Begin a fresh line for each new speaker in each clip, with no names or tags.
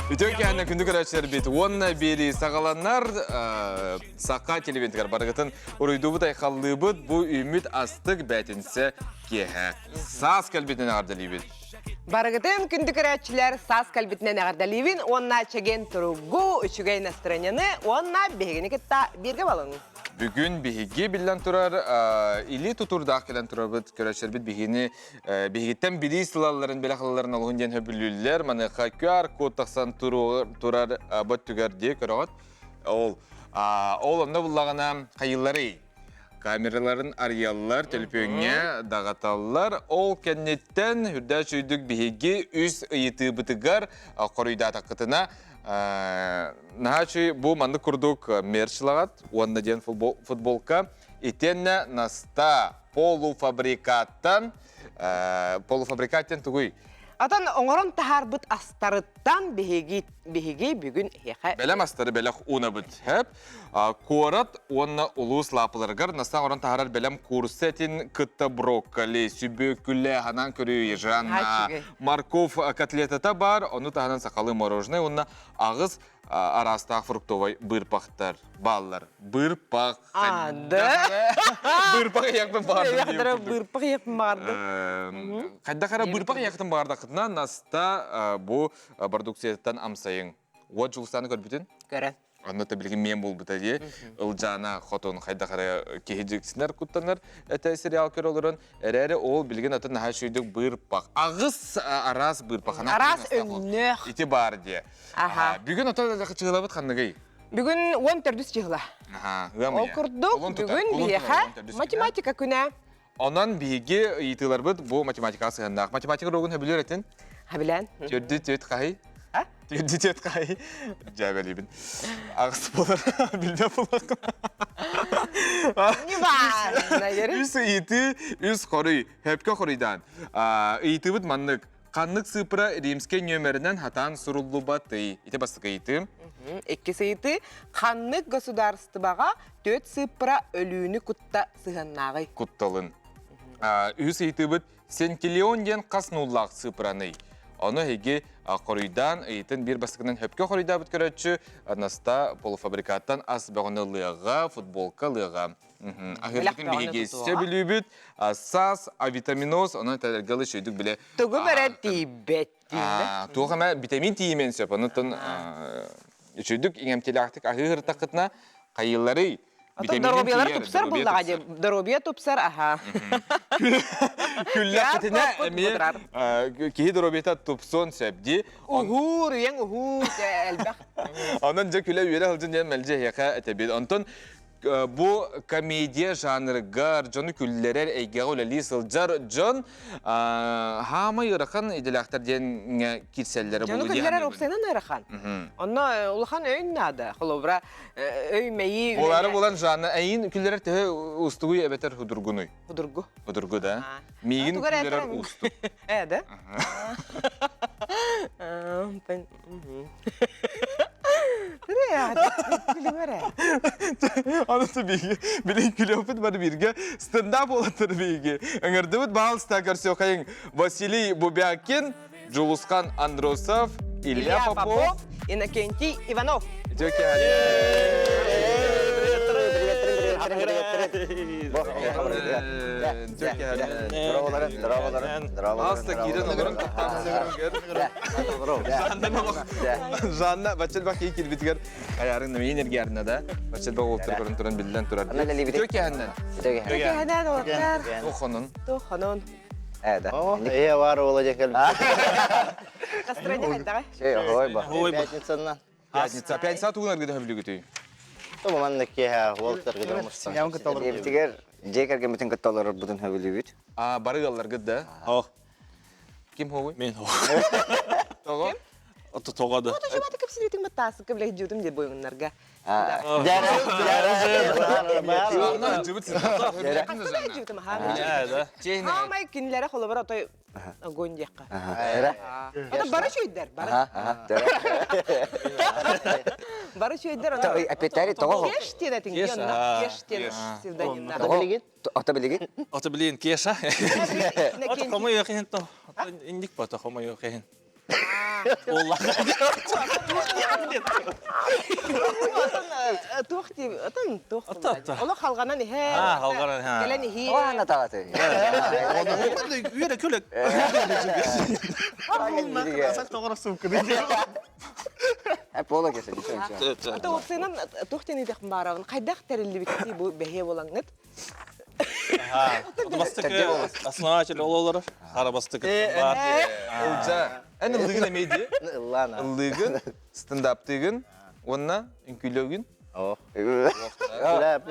Үтүө киэһэннэ күндү көрөөччүлэрбит уонна биэрии саҕаланар Саха телевизорыгар барыгытын уруйдуубут айхаллыыбыт бу үүммүт астык бээтинсэ киэһэ. Саас кэлбитинэн эҕэрдэлиибит.
Барыгытын күндү көрөөччүлэр саас кэлбитинэн эҕэрдэлиибин уонна чэгиэн туругу, үчүгэй настроениены уонна биһигини кытта бииргэ балыҥ.
Бүгүн биһиги биллэн турар илии тутуурдаах кэлэн турабыт көрөөччүлэрбит биһигини биһигиттэн бириис ылалларын, бэлэх ылалларын олуһун диэн сөбүлүүллэр. Маныаха QR-код тахсан турар боттүгэр дии көрөҕүт. Ол ол онно буллаҕына хайыыларый? Камераларын арыйаллар, төлөпүөҥҥэ даҕаталлар. Ол кэнниттэн үрдээх үчүгдүк биһиги үс ыйытыыбытыгар хоруйдаатаххытына наһаа үчүгэй бу маннык курдук мерч ылаҕат уонна диэн футболка итиэннэ Наста полуфабрикаттан полуфабрикат диэн тугуй?
Атан оҥорон таһаарбыт астарыттан биһиги биһиги бүгүн эһиэхэ
бэлэм астары бэлэх уунабыт. Хэп. Куорат уонна улуус лаапыларыгар Наста оҥорон таһаарар бэлэм куурусса этин кытта брокколи, сүбүөкүлэ, ханан көрүү, ежанна, морковь котлетата бар, ону таһынан сахалыы мороженое уонна аҕыс араастаах фруктовай быырпахтар бааллар. Быырпах.
Да.
Быырпах иһиэхпин баҕардым.
Быырпах иһиэхпин баҕардым.
Хайдах эрэ быырпах иһиэхтин баҕардаххытына Наста бу продукцияттан амсайыҥ. Уот Дьулустааны көрбүтүн?
Көрөн.
Онно та билигин миэн буолбута дии. Ылдьаана хотун хайдах эрэ киһи дьиксинэр куттанар этэ сериал көрө олорон. Эрээри ол билигин атын наһаа үчүгэйдик быырпах. Аҕыс араас быырпах.
Араас өҥнөөх.
Ити баар дии.
Аха.
Бүгүн ото чыһылабыт ханныгый?
Бүгүн 14 чыһыла.
Аха, ыам
Ол курдук бүгүн биһиэхэ математика күнэ.
Онон биһиги ыйытыыларбыт бу математикаҕа сыһыаннаах. Математика уруогун сөбүлүүр этин?
Сөбүлээн.
Төрдү түөт хаһый? Төрдү түөт хаһый? Дьээбэлиибин. Аҕыс буолар. Билбэт буоллаххын.
Не важно.
Үс ыйытыы, үс хоруй. Хөпкө хоруйдаан. Ыйытыыбыт маннык. Ханнык сыыппара римскэй нүөмэринэн хатаан суруллубатый? Ити бастакы ыйытыы.
Иккис ыйытыы. Ханнык государствоҕа түөрт сыыппара өлүүнү кутта сыһыаннааҕый?
Кутталын. Үһүс ыйытыыбыт. Сентилион диэн хас нууллаах сыыппараный? Ону эһиги хоруйдаан, ыйытын биир бастакынан хөпкө хоруйдаабыт көрөөччү Наста полуфабрикаттан ас бөҕөнү ылыаҕа, футболка ылыаҕа. Аһыырбытын биһиги сөбүлүүбүт. Саас, авитаминоз, онон тэлэргэ үчүгдүк биле.
Тугу бэрэ тиийбэт дииллэр.
Туох эмэ витамин тиийимэн сөп. Онуттан үчүгдүк иҥэмтиэлээхтик аһыы ыртаххытына хайыыларый?
Оттон доруобуйалара тупсар буллаҕа дии. Доруобуйа тупсар, аха.
Күллэххитинэ эмиэ киһи доруобуйата тупсуон сөп дии.
Уһуур, үйэҥ уһуур, элбэх.
Онон дьэ күлэ-үөрэ сылдьын диэн мэлдьи эһиэхэ этэбит. Онтон бу комедия жанрыгар дьону күллэрэр эйгэҕэ үлэлии сылдьар дьон хаамай ыарахан идэлээхтэр диэн киирсэллэрэ
Дьону күллэрэр уопсайынан ыарахан. Онно улахан өй наада. Холобура, өй мэйии
Буолаары буолан Жанна, эйин күллэрэр төһө уустугуй эбэтэр худургунуй?
Худургу.
Худургу да? Миигин күллэрэр уустук.
Э, да?
Аны биһиги билин күлүөхпүт бары бииргэ стендап уолаттар биһиги ыҥырдыбыт баһаалыста көрсүөххэйиҥ Василий Бубякин, Джулусхан Андросов, Илья Попов,
Иннокентий Иванов.
Үтүө Жанна бачча кии кирбитигэр айаарын миин эргиарына да бачча уолтар көрөн туран биллэн турар. Үтүө киэһэннэн.
Үтүө киэһэннэн уолаттар.
Туоххонун.
Туоххонун.
Э да. Ээ
бар ола дьэ кэлбит.
Настроение хайдаҕай?
Ой ба.
Пятницанан.
Пятница. Пятница тугун аргыда хөбүлүгүтүй?
Тома манна киэһэ уолтарга дьоммустан.
Дьиэбитигэр дьиэ кэргэммитин кытта олорорбутун хөбүлүүбүт.
А бары ыалларгыт да?
Ох.
Ким хоуй?
Мен хоу.
Тоҕо?
Ото тоҕо да.
Ото жуматы кэпсииритин баттаасыкка билэ дьиутум диye бойуннарга. Хаамай кинилэрэ холобур отой огонь диэххэ. Ото бары үчүгэйдэр, бары. Бары үчүгэйдэр ото.
Опять тоҕо.
Кеш диэн этиҥ, кеш диэн псевдонимнаах.
Ото билигин?
Ото билигин Кеша. Ото хомойуох иһин то. Инник бото хомойуох иһин.
Туох дии, атын туох Олох халҕанан иһэ.
Халҕанан иһэ.
Кэлэн иһии.
Оҕана таҕаты.
Үөрэ күлек.
Пола кесе.
Ата уопсайынан туох диэн ыйдахпын баарабын. Хайдах тэриллибиттии бу бэһиэ буолаҥҥыт?
Бастакы основатель ол олорор. Хара бастакы бар.
Ылдьа. Эн ыллыгын эмиэ дии.
Ыллаан.
Ыллыгын, стендаптыгын, уонна үҥкүүлүүгүн.
Оо. Күлэ,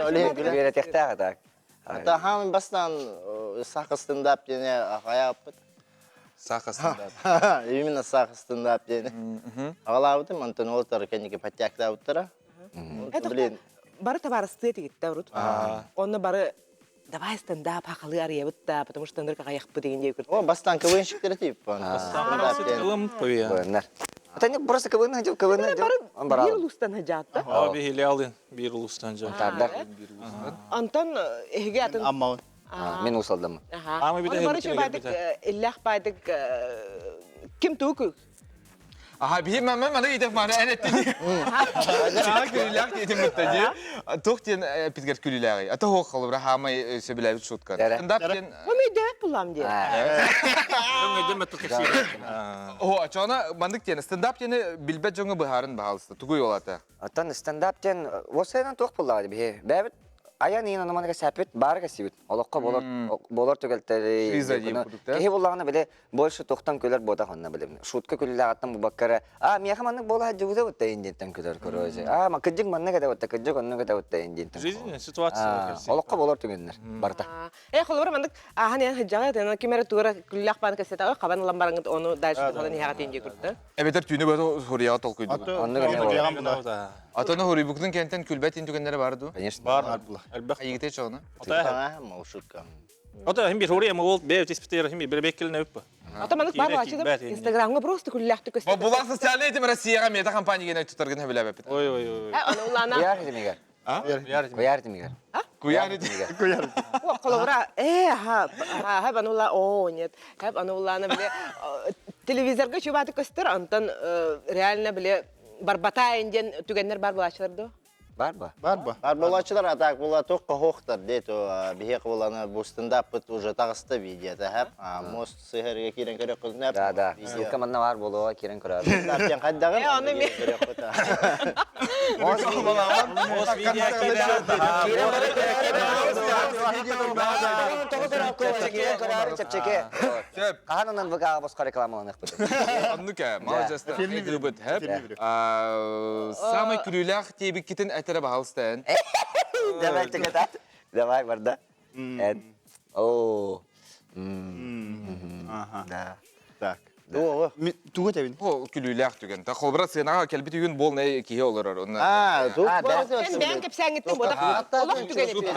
оле күлэ.
Үөрэтиэхтээх так.
Ата хаамын бастаан саха стендап диэни хайааппыт.
Саха стендап.
Именно саха стендап диэни. Аҕалаабытым, онтон уолаттар кэнники подтяктаабыттара. Блин.
Бары табаарыстыы этигиттэ урут. Онно бары давай стендап хахалы арыйабыт да, потому что ындыр кахайахпыт деген дии
О, бастаан КВНщиктер тип.
Бастаан
КВНнар. Это не просто КВН хотел, КВН
Бары бир улуустан хажаатта.
О, биһили алын бир улуустан жа.
Тардар.
Антон эһиги атын
Аммаун.
Мен усалдым.
Ама
Аны бары чөбайдык иллах байдык ким туку
Аха, биһи мамма маны идэх маны эн эттини. Аа, күлүлээх диэтим бытта дии. Туох диэн питгер күлүлээҕий? Ата хоох холобура хаамай сөбүлээбит шутка. Стендап диэн
Мами өйдөбөт буллам диэн.
О, ачана маннык диэн стендап диэни билбэт дьоҥҥо быһаарын баһаалыста. Тугуй ол ата?
Оттон стендап диэн уопсайынан туох буллаҕа биһи. Бэйэбит айан иин анаманыга сээппит, баары кэсибит. Олоххо болор болор түгэлтэри.
Жиза диэн курдук да?
Киһи буллаҕына били больше тухтан күлэр буотах онно билим. Шутка күллээҕиттэн бубаккара, а миэхэ маннык буола сылдьыбыта бутта индиттэн күлэр короче. А ма кырдьык маннык этэ бутта, кырдьык оннук этэ бутта индиттэн.
Жизненная ситуация.
Олоххо болор түгэннэр барыта.
Э, холобура маннык ааһан иһэн сылдьаҕа, тена ким эрэ тугара күллэх баан кэсэтэ, хабан ылан бараҥыт ону дальше туһанан иһэҕит дии курда.
Эбэтэр түүнү бөтө хуруйаҕа толкуйдугун.
Оннук эмиэ буолар.
Атону хуруйбукутун кэнтэн күлбэт ин түгэннэрэ бар дуу?
Конечно.
Бар. Элбэх.
Айыгытай чоҕуна.
Мол шутка.
Ото хим бир хуруйа ол бэйэ тиспитер хим бир беккелин өппө.
Ата маннык бар баачыда Инстаграмга просто күллэхтик көстөр.
Булан социальный этим Россияга мета компания гена тутаргын хөбүләбәппит.
Ой ой ой.
Аны улана.
Куяр тимигер. Куяр тимигер.
Куяр тимигер.
Холобура, э, ха, ха, аны ула, о, нет. Хэп аны улана биле телевизорга чубаты көстөр, антон реально биле барбатайын диэн түгэннэр бар булаачылар до.
Бар ба?
Бар ба. Бар булаачылар, а так була тоққа хоқтар дет, биһиэхэ буланы бу стендаппыт уже таҕыста видеота хэп. Мост сыһарыга киирэн көрөххүтүнэ.
Да, да. Ссылка манна бар болуға киирэн көрөр.
Стендап хайдаҕын.
Э, оны мен.
Мост
Мост видео
киирэн көрөр чэпчэки. Хаһан онон ВК босхо рекламаланыахпыт.
Оннук маладьыста. Любит хэп. Самый күлүүлээх тиэбиккитин этэрэ баһалыстаэн.
Давай текетат. Давай барда. Эн. О.
Ага.
Да.
Так.
Дуо.
Тугу тэбин?
О, күлүүлээх түгэн. Та холбра сыанаҕа кэлбит үгүн бол не киһи олорор. Онна.
А, тук
А, да.
Сен бэйэн кэпсээҥҥиттэн буотах. Олох түгэн этин.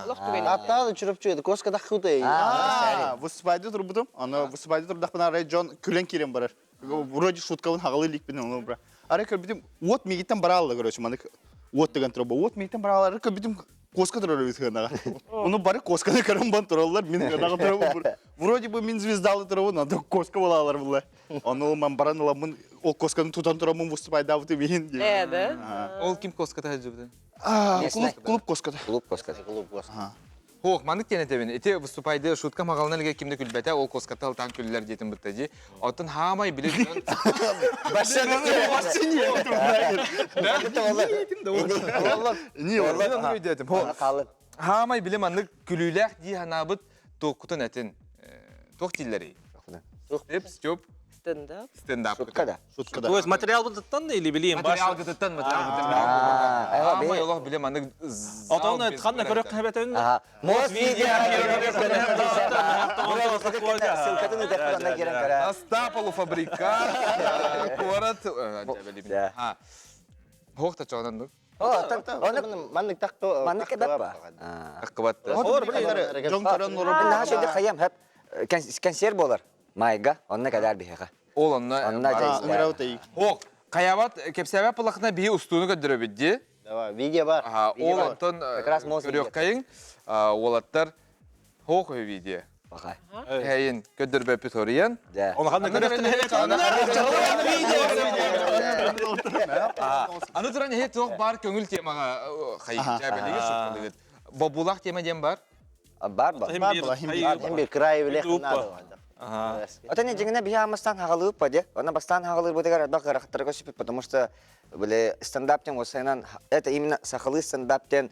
Олох түгэн.
Аттаады чурапчы, коска таххытай.
А, выступайды турбутум. Аны выступайды турдахпына арай Джон күлэн киирэн барар. Вроде шуткабын хаҕалы иликпин оны бра. Арай көрбүтүм, уот мигиттен бараалла короче, манык уот деген труба. Уот мигиттен бараалла, арай көрбүтүм коска турар эбит хынаға. Оны бары косканы көрөн бан тураллар, мин хынаға турабын. Вроде бы мин звездалы турабын, анда коска болалар була. Оны мен баран ыламын, ол косканы тутан турамын выступайдабыты мин.
Э, да.
Ол ким коската хаджыбыты?
Клуб, клуб коскада.
Клуб коската.
Клуб коска.
Хоох, маннык диэн этэбин. Ити выступайды шутка маҕалына илгэ кимде күлбэтэ, ол коската алтан күллэр диэтин бытта дии. Оттон хаамай били дьон
Не,
Мен ону өйдөөтүм. Хо,
Қалып.
хаамай били маннык күлүүлээх дии ханаабыт туохкутун этин. Туох дииллэрий? Степ, Степ,
Стендап.
стендап.
Шутка да.
Шутка да.
То есть материал бутыттан или билием
Материал гытыттан, материал гытыттан. Хаамай олох били маннык
Отон ханна көрөх хэбэтен.
Ага. Мост видео. Ссылкатын өтеп кирен көрөр.
Наста полуфабрикат, город.
Да.
Хоох та чоҕонан дук.
Оны
Маннык тахты.
маннык кебеп ба.
Аккыбатты.
Джон көрөн
Мен наша хаям хеп консерв болар. Майга, онна кадар биһэха.
Ол онна.
Онна
Ыңырау
Хоох, каябат кепсәбә пылахна биһи устууну көддөрөбүт ди.
Давай, видео бар.
Аха, ол онтон
Как раз мост
көрүөх кайын, уолаттар хоох видео.
Баха.
Эйин көддөрбөппүт хоруйан.
Дьэ.
Оны ханна көрөктөн
Аны туран эһи туох бар көҥүл темаҕа хайыктаа бэлиги суккалыгыт. Бобуулаах тема диэн бар.
Бар ба.
Хим бир край биле надо.
Ата не дьиҥинэ биһи аамастаан хаҕалыыппа дии. Онно бастаан хаҕалыырбытыгар элбэх ыарахаттарга сүппүт, потому что били стендап диэн уопсайынан это именно сахалыы стендап диэн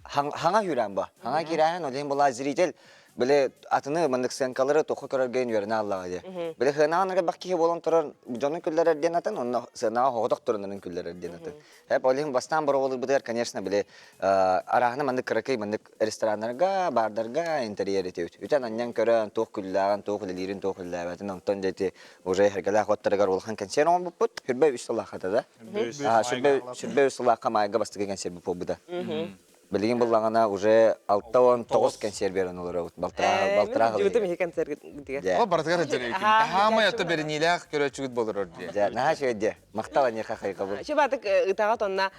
хаҥа үүрээн ба. Хаҥа киирээһин ол иһин была зритель били атыны маннык сценкалары туохха көрөргө үөрэнэ аллаҕа дии. Били сыанаҕа элбэх киһи буолан турар дьону күллэрэр диэн атын, онно сыанаҕа хоҕотох турунарын күллэрэр диэн атын. Эп ол иһин бастаан боруобалыырбытыгар, конечно, били арааһына маннык кыракый маннык рестораннарга, баардарга интерьер этибит. Үтэн анньан көрөн, туох күллээҕин, туох үлэлиирин, туох үлэлээбэтин, онтон дьэ ити уже эргэлээх оттарыгар улахан кэнсиэр оҥорбуппут. Сүрбэ үс сыллаахата да. Сүрбэ үс сыллаахха маайга бастакы кэнсиэрбит буолбута. Билигин буллаҕына уже 69 кэнсиэр берэн олоробут. Балтараа балтараа
Жыбытым иһи концерт
Ол барытыгар сылдьар эбиккин. Таһаамай ото бэриниилээх көрөөччүгүт болорор диye.
Дьэ, наһаа үчүгэй диэ. Махтал эниэхэ хайҕабыл.
Чыбатык ытаҕа тонна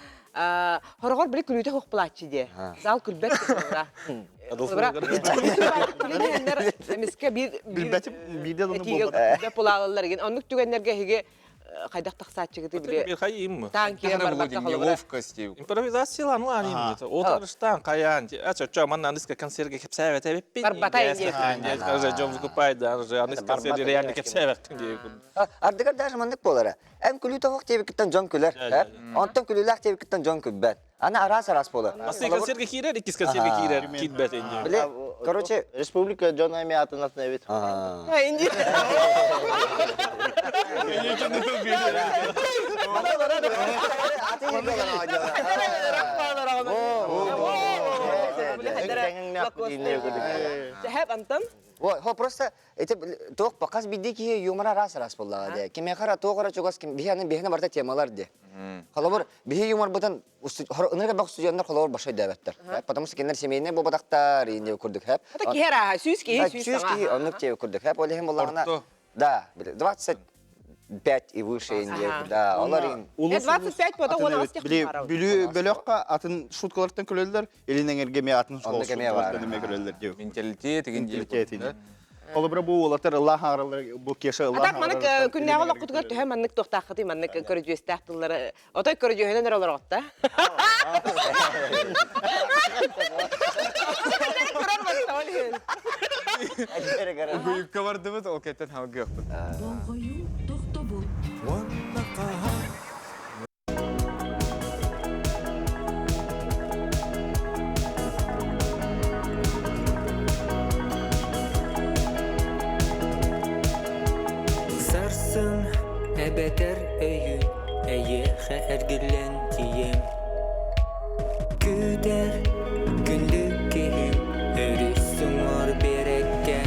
хороҕор били күлүүтэ хух плаччы диэ. Зал күлбэт кытылра. Эмискэ биир
Билбэтим, биирдэ да буолбатах.
Этиигэ пулаалалар еген. Оннук түгэннэргэ эһиги хайдах тахсааччыгыты били
Хайым.
таан киирэн барбакка холобура.
Неловкость.
Импровизациялан лаан им. Отырыштан каян. Ача чо манна аныска концертге кепсәбәт әбеппин.
Барбатай
диye. Жом выкупай да, аныска концерт реально кепсәбәт диye.
Ардыгар даже маннык буолара. Эм күлүү тоҕох диэбиккиттэн дьон күлэр. Онтон күлүүлээх диэбиккиттэн дьон күлбэт. Аны араас-араас буолар.
Бастакы концертке киирэр, иккис концертке киирэр, киирбэт инде.
Биле, короче...
Республика дьон эми атын атын эбит.
Инди. Хэп Антон.
Хо просто эти туох хас биирдии киһи юмора араас-араас буоллаҕа дии. Кимиэхэ эрэ туох эрэ чугас ким биһи аны биһини барыта темалар дии. Холобур, биһи юморбутун ынырык элбэх студеннар холобур башай диэбэттэр. Потому что кинилэр семейнэй буолбатахтар инде курдук хэп.
Это киһи арааһа, сүүс киһи, сүүс
Сүүс
саҥа.
киһи оннук диэбит курдук хэп. Ол иһин буоллаҕына да, 25 и выше инде да, олар ин.
25 потом он астых
Бүлүү бөлөхкө атын шуткалартан күлөллөр, илин эҥэргэ эмиэ атын
Оннук эмиэ бар.
шуткалартан эмиэ күлөллөр диэбит.
Менталитет деген
Менталитет ини. Холобура бу уолаттар ыллаах ааралар бу Кеша
А
ыллаах
так маннык күннээҕи олоххутугар төһө маннык туохтааххытый маннык көрүдьүөстээх тыллары отой көрүдьүөһүнэн эрэ олороҕут да? Көрөр баттаҕын иһин.
Угуйукка бардыбыт, ол кэттен халгыахпыт.
Болҕойуу тохтобул.
Сарсын эбэтэр өйүн эйиэхэ эргиллэн тиийэм Күүтэр күндү киһим өрүс уҥуор биэрэккэ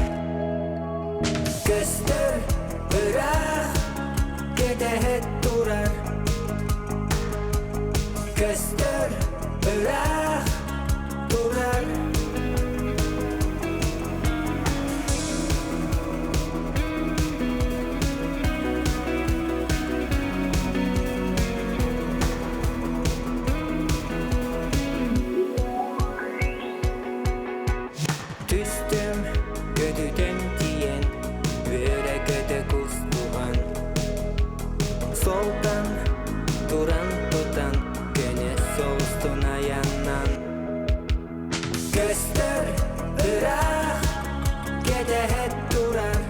Көстөр ыраах кэтэһэ турар Көстөр ыраах турар Түстүм көтүтэн тиийэн үөрэ-көтө кустуган Солтан туран тутан көнө соҕустун айаннан Көстөр ыраах кэтэһэ турар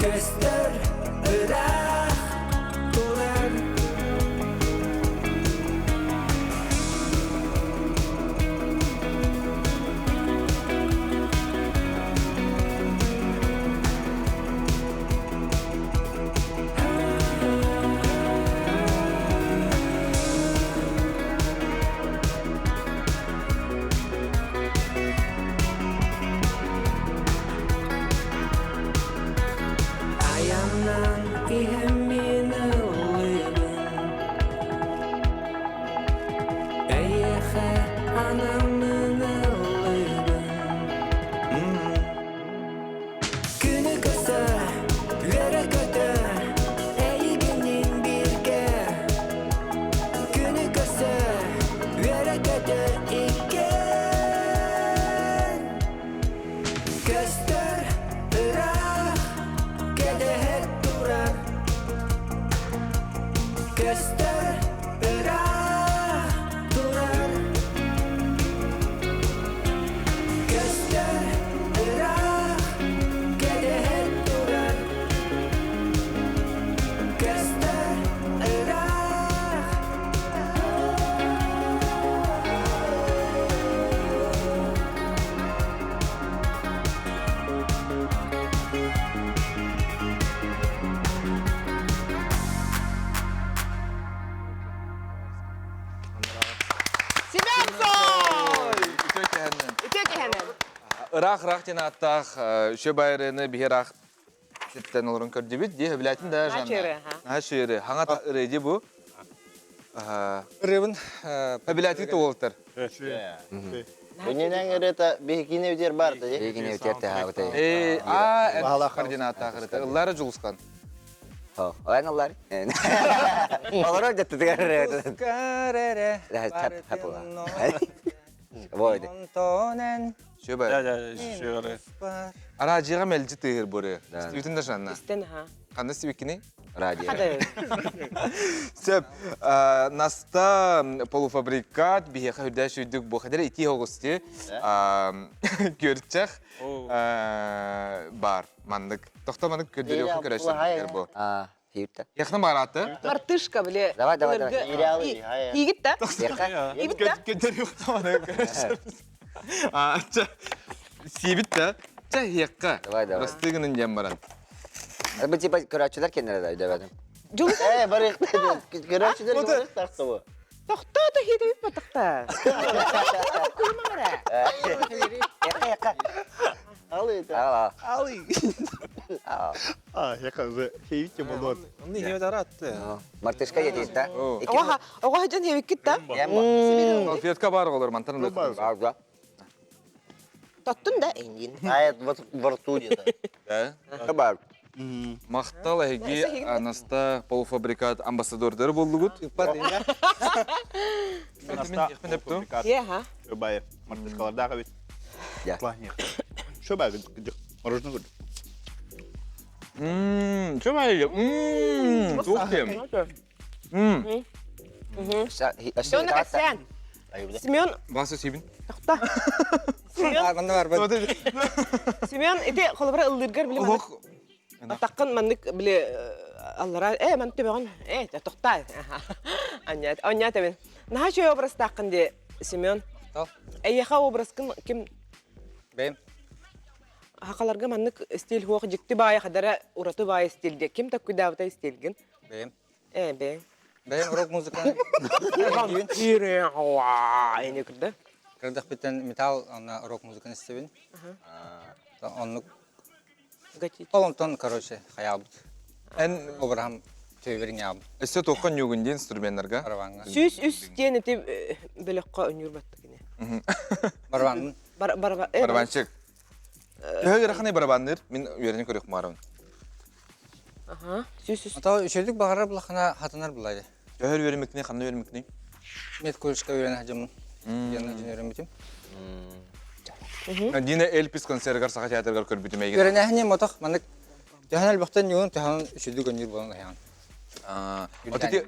Көстөр ыраах турар Айан Көстөр ыраах турар Көстөр ыраах кэтэһэр турар Көстөр ыраах
Семен Цой!
Үтүө кэһэннэн.
Үтүө кэһэнэн.
Ыраах-ыраах диэн ааттаах үчүгэй байырыны биһи ыраах сиртэн олорон көрдүбүт. Дии хөбүлээтин да Жанна. Наһаа үчүгэй Хаҥа ырыа дии бу.
Ырыабын
Хөбүлээтигит уолаттар.
Бунинэн ырыата биһикини үтер бар да.
Биһикини үтер тэһаабыта.
Э, а, координаттаах ырыта. Ыллара Жулускан.
Оэн ыллар. Олорор деттигер. Войды.
Сөбө. Араажыга мэлдьи тыыһыр бу ырыа. Бүтүн да Жанна.
Истен аха.
Ханна сибиккини?
Радио.
Сөп. Наста полуфабрикат биһиэхэ үрдээ сүйдүк бу хадер ити оҕусти көрчэх бар маннык. Тохто маннык көрдөрүөххэ көрөсөр бу.
Хиипта.
Яхна бараты.
Мартышка биле.
Давай, давай, давай.
Игит да?
Яха.
Игит да?
Көрдөрүөххэ маннык көрөсөр. Сиибит да. Чэ хиэкка.
Давай, давай.
Растыгынын диэн баран.
Бу типа көрөөччүлэр кеннere да өйдөбөтүм.
Жулус
Э, барык. Көрөөччүлэр барык тахса бу.
тохтоо хиитэ баттахта. Кулмара.
Яха, яха.
Алы это.
Ала.
Алы.
А, яка уже хейте болот.
Онны хебет аратты.
Мартышка едет, да?
Оға, оға жан хебиккит да?
Салфетка бар олар мантан да.
Да.
Тоттун да эңгин.
А это вот во рту где-то.
Да.
Бар.
Мактал эһиги Анаста полуфабрикат амбассадордары болдугут.
Наста.
Е, ха.
Шөбай. Мартышкалардағы бит.
Я.
Шөбай. Мороженое көрдүм.
Ммм, шөбай. Ммм, туох диэм. Ммм,
Донна кэсээн. Семен,
басы сибин.
тохта. Семен,
Манна бар бар.
Семен, ити холобура ыллыыргар биле
Олох
Таққын маннык биле аллара, э, ман төбөҕүн, э, тохта. Аннят, аннят эбин. Наһаа үчүгэй образтааххын дии, Семен. Эйиэхэ образкын ким
Бэйм.
Хакаларга маннык стиль хуох дьикти баайа хадара ураты баайа стильде. Ким таккуйдаабыта стильгин?
Бэйм.
Э, бэйм.
Бэйм рок музыканы.
Эне күрдө.
Кырдах битен металл ана рок музыканы истебин. Оннук Олонтон, короче, хаябыт.
Эн
Обрахам төбөрүн ябыт.
өссө тоққан югун ден инструментларга.
Барабанга.
Сүүс үс диэн ити бөлөккө өнүр баттыгыне.
Барабанын.
Бар бар э,
Барабанчик. Төһө ыараханай барабанныр, мин үөрэнэ көрүөх маарабын.
Аха. Сүүс үс.
Ата үчүрдүк багарар булахына хатынар булайды.
Төһөр үөрэмикни, ханна үөрэмикни?
Мет колледжка үйренә жамын. Яна жин битим.
Дина Эльпис концергар саха театргар көрбүтүм эйген.
Үйренәһне мотох манык Төһөн элбэхтэн юун төһөн үчүрдүк өнүр болон аян.
Ити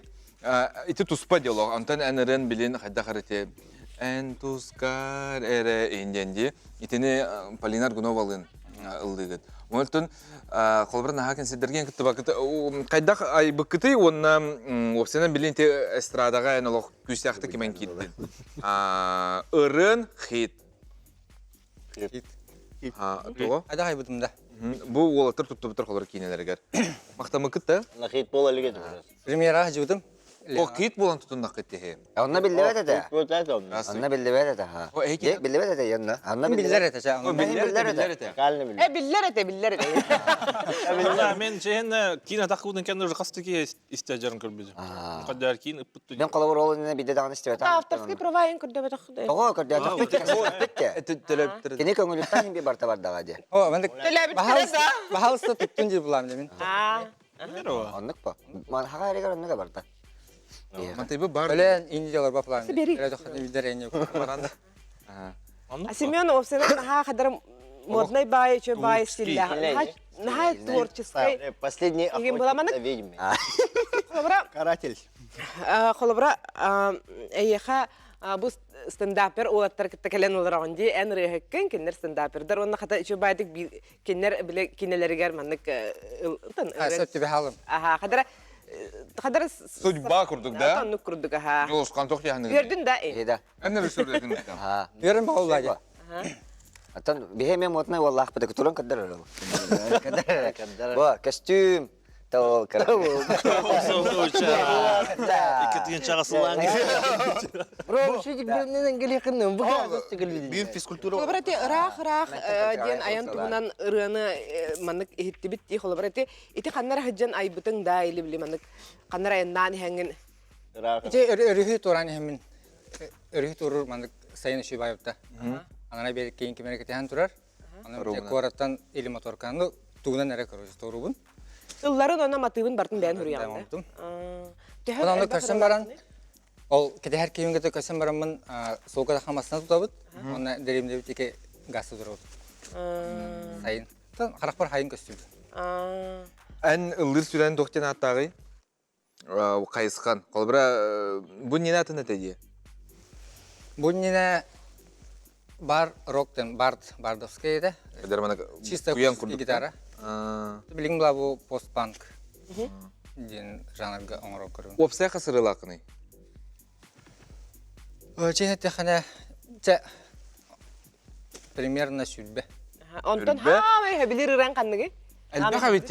ити туспа диалог. Антон эн билин хайда харите эн тускар эре инденди. Итини Полина Аргуновалын ылдыгыт. Онтон холбар наха сидерген кытты бакыт кайдах ай быкыты онна опсенен билин те эстрадага эн олох күсәхты кимен киттин. Ырын хит.
Хит.
Того.
Айда хайбытым да.
Бу уолаттар туттубуттар холор киинелергер. Мактамыкыт да.
На хит бола лигет уже.
Премьера жыбытым.
О, хит болан тутуннак кеттеhe.
Онна биллибет этэ.
Вот это он.
Онна биллибет этэ. ха.
О, эки-
Де, биллибет этэ янна. Онна
Биллер это ча.
О, биллер этэ, биллер этэ.
Кальны били.
Э, биллер этэ, биллер этэ.
Ана мен чехен кин атакудын кенде уже кастыки истәжәрин көрбүзүм. Каддар кин ыппыттı.
Мен колобур ол инне бидде даганы истебет.
Авторский права эн көрдө бетах.
Того көрдө битте.
Төлөп
Кини көңүлүттан хим би барта бардаға де.
О, мен
Төлөбүт да.
Бахалыста туттун дип булам мен.
А.
Оннук па. Ман хага эрегер оннуга барта.
Мантайбы бар.
Өлен индиялар ба план.
Бери.
Эле тохты билдер эне.
А Семен опсенен наха хадар модный бай, чө бай стилля. Наха творческий.
Последний
Егин була
охотник
манык?
за ведьмой.
Холобура
Каратель.
Холобура, эйиэхэ бу стендапер уолаттар кытта кэлэн олороҕун дии, эн ырыаһыккын, кинилэр стендапердар уонна хата үчүгэйдик кинилэр бile кинилэригэр маннык
Сөп түбэһалым.
Аха, хадара хадара
Судьба курдук да?
Оннук курдук аха.
Жолушкан тох яһыныгы.
Үөрдүн да?
Да.
Эн режиссер
Аха.
Үөрүн баҕалла
Оттон биһи эмиэ моднай уоллаахпыт туран көрдөрөр ол. Көрдөрөр. Бу костюм Тол
Биир физкультура.
Холобура ити ыраах-ыраах диэн айан туһунан ырыаны маннык иһиттибит дии. Холобура ити ити ханна сылдьан айбытыҥ да или били маннык ханна айаннаан иһэҥҥин
Ити өрүһү туораан иһэммин өрүһү туоруур маннык сайын үчүгэй баайбыта. Анана биэр киин кимэрэ кэтэһэн турар. Аны куораттан или моторканы тугунан эрэ короче туоруубун.
Ылларын онно матыыбын бартын бэйэн суруйаҕын да? Төһө
Онон көрсөн баран ол кэтэһэр киһим кытта көрсөн бараммын суолга тахамасына тутабыт. Онно дэриэбинэбит ики газ тутурабыт. Сайын. Харахпар хайын көстүбүт.
Эн ыллыыр сүрэн туох диэн ааттааҕый? Хайысхан. Холобура, бу нина атын этэ дии.
Бу нина бар роктен бард бардовскай этэ. Чисто гитара. Билигин була бу постпанк диэн жанрга оҥорор көрүҥ.
Уопсай хасырылаакыный?
Чиһин эттэххинэ, чэ примерно сүрбэ.
Онтон хаамай хөбүлүр ыран ханныгы?
Элбэх эбит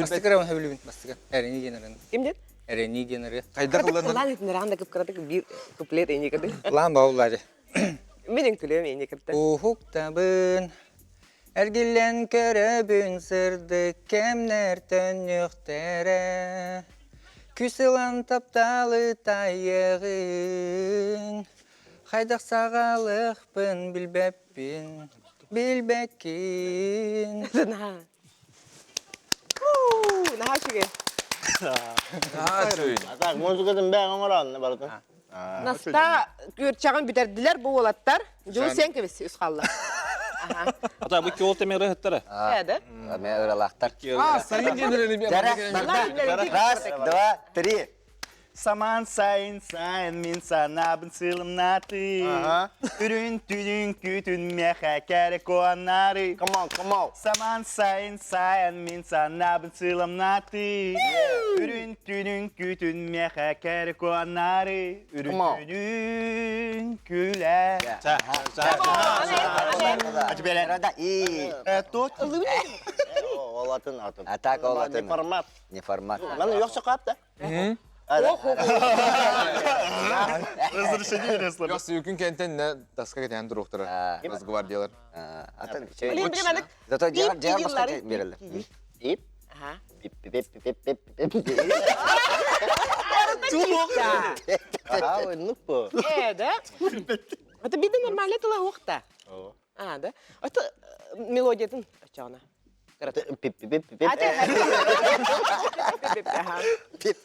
Бастакы ыран хөбүлүбүн бастакы. Эрени диэн ыран.
Ким диэн?
Эрени диэн ырыа.
Хайдах ылланар?
Ыллаан итиннэрэҕин да кыпкыратык биир куплет эйни кырды.
Ылаан бауллари.
Мин үҥкүлүөм эйни кырды.
Уһуктабын, эргиллэн көрөбүн сырдык кэмнэр төннүөхтэрэ. Күс ылан тапталы тайыаҕыҥ, хайдах саҕалыахпын билбэппин, билбэккин.
Наһаа. Наһаа үчүгэй.
Наһаа үчүгэй.
А так музыкатын бэйэҥ оҥороон барытын.
Наста күөрчэҕин бүтэрдилэр бу уолаттар. Дьулу сен кэбис үс хаалла.
Ата бу киол темери ыһыттара.
Э да?
Ме ыралаахтар.
А, сайын диэн
Раз, два, три.
Саман сайын сайын мин санаабын сылымнаты. Үрүн түнүн күтүн меха кәрі куаннары.
Come on, come on.
Саман сайын сайын мин санаабын сыламнаты. Үрүн түнүн күтүн меха кәрі куаннары. Үрүн түнүн күлэ. А теперь
И.
тот.
Олатын атын.
А так олатын.
Не формат.
Не формат.
Маны yoksa капта.
Разрешение расслабить.
Yoksa yükün kenten ne таска кетен туруктара. Разгвардиялар.
Атын
Блин, блин, анык.
Зато жар жар баска берилди.
Ип.
Ага.
Пип пип пип пип пип пип. Ага, ну по.
Э, да? Это биде нормально тыла уақта. А, да? Это мелодиятын очоғына.
Пип пип пип пип.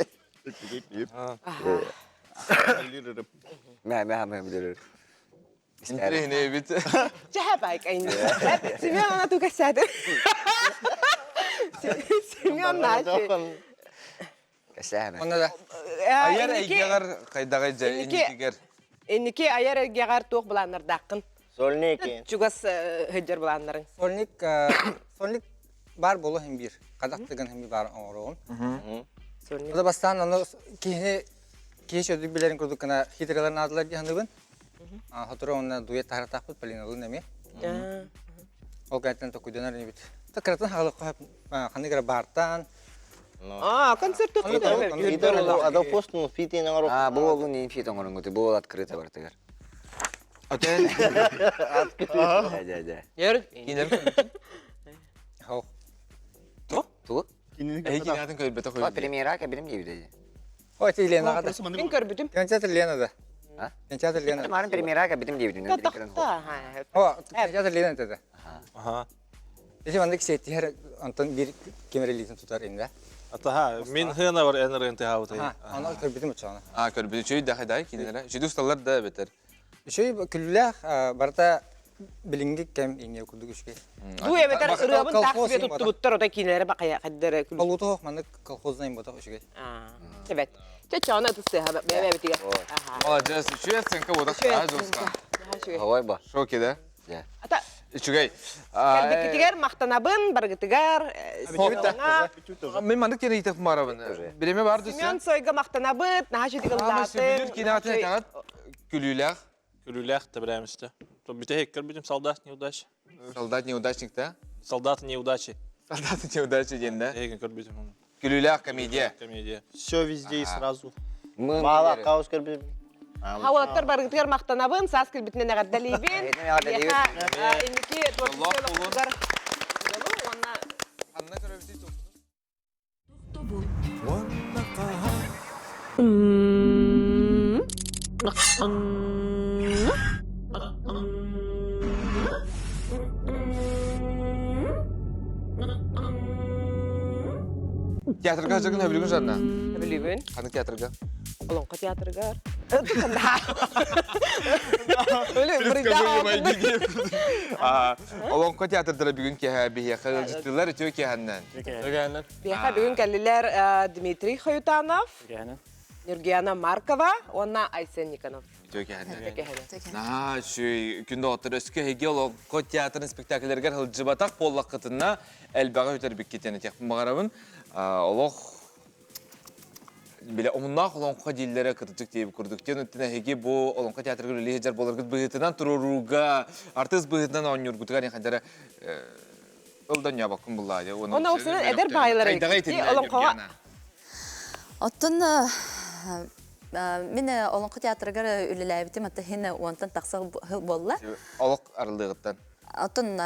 Мә мә мә билер.
Интересно бит.
Жахабайк айны. Семен ана тука сәді. Семен наши.
Кәсәмә.
Онна да.
Аяр әйгәгәр кайдагы жа инникигер.
Инники аяр әйгәгәр туох буланнардаққын.
Сольники.
Чугас хыджар буланнарын.
Сольник сольник бар болу хем бир. Казак деген хем бар оңоругум.
Сольник.
Ода бастан аны кихини кихи сөдүк билерин курдук кына хитрелерин адылар диһаныбын. Хотура онна дуэт таһаратаахпыт Полиналын эми. Ол кэнтэн токуйданар инибит. Та кыратын хаалык ханнык эрэ баартан.
А, концерт
Адал постун фитин оҥорук.
А, бу олун ин фит оңорунгут, бу ол открыто бартыгар.
Отен.
Да, да, да.
Ер.
Кинер.
Хоо.
Ту?
Эйгин атын көрбөтө
О,
койду.
премьера кабинем дейбит.
Ой, ти Лена гада.
Мен көрбүтүм.
Кинотеатр Лена да.
А?
Кинотеатр Лена.
Марын премьера кабинем дейбит.
Тохта.
О, кинотеатр Лена деді.
Аха.
Ити маннык сиэттиһэр онтон биир кемерелиитин тутар инде.
Атаха, мин хына бар энер энте хабыты.
Аны көрбүтүм очоҕуна.
А, көрбүтү чүй да хайдай кинилere. Чүйдү усталар да бетер.
Үчүй күллээх барыта билиҥҥи кэм иҥиэ курдук үчүгэй.
Бу эбэтэр ырыабын таах
Колхоз
бие туттубуттар ота кинилere бакая хаддара күл.
Олуутуох маннык колхознай ботох үчүгэй.
А. Себет. Чэ, чоона ытыстыаха бэйэ-бэйэбитигэр.
Молодец, үчүгэй оценка буолар.
Үчүгэй.
Хавай ба.
Шоки, да?
Ата
Үчүгэй.
кэлбиккитигэр махтанабын, баргытыгар, Семеҥҥа.
Мен маннык тиэн ыйытык марабын. Биреме бар
Семен
дүсен.
Сойга махтанабыт, наһаа үчүгэй
Ама
ыллаатын.
сөбүлүүр киноатын этаҕат күлүүлээх.
Күлүүлээх тэбэрээмистэ. Бүтэһик көрбүтүм солдат неудачи.
Солдат неудачник да?
Солдат неудачи.
Солдат неудачи диэн да?
Эһигин көрбүтүм оны.
Күлүүлээх комедия.
Комедия.
Все везде и сразу.
Мала хаос көрбүтүм.
Хауалаттар баргытыгар махтанабын, саас кэлбитинэн эҕэрдэлиибин.
Эһигини эҕэрдэлиибит.
Эһиэхэ инники творчество олохтугар уонна
Ханна көрөбүтүй
Тохтобул.
Театрга жагын хөбүлүгүн жанна.
Билибин.
Ханнык театрга?
Олоҥхо театрыгар. Өлө
Олоҥхо театрдара бүгүн киэһэ биһиэхэ ыалдьыттыылар үтүө киэһэннэн.
Үтүө
Биһиэхэ бүгүн кэллилэр Дмитрий Хоютанов, Нюргияна Маркова уонна Айсен Никонов.
Үтүө киэһэннэн.
Киэһэннэн.
Наһаа үчүгэй күн доҕоттор өскө эһиги олоҥхо театрын спектакльлэригэр сылдьыбатах буоллаххытына элбэҕи үтэрбиккитин этиэхпин баҕарабын. Олох билэ омуннаах олоҥхо дииллэрэ кырдьык диэбит курдук. Диэн өттүнэ эһиги бу олоҥхо театрыгар үлэлии сылдьар буоларгыт быһыытынан туруорууга артыыс быһыытынан оонньуургутугар хайдара ылдан ньаабаккын буллаа дии.
Онно оксанан эдэр баайылар олоҥхоҕо
Оттон мин Олоҥхо театрыгар үлэлээбитим ата хин уонтан тахса сыл буолла.
Олох арыллыгыттан.
Оттон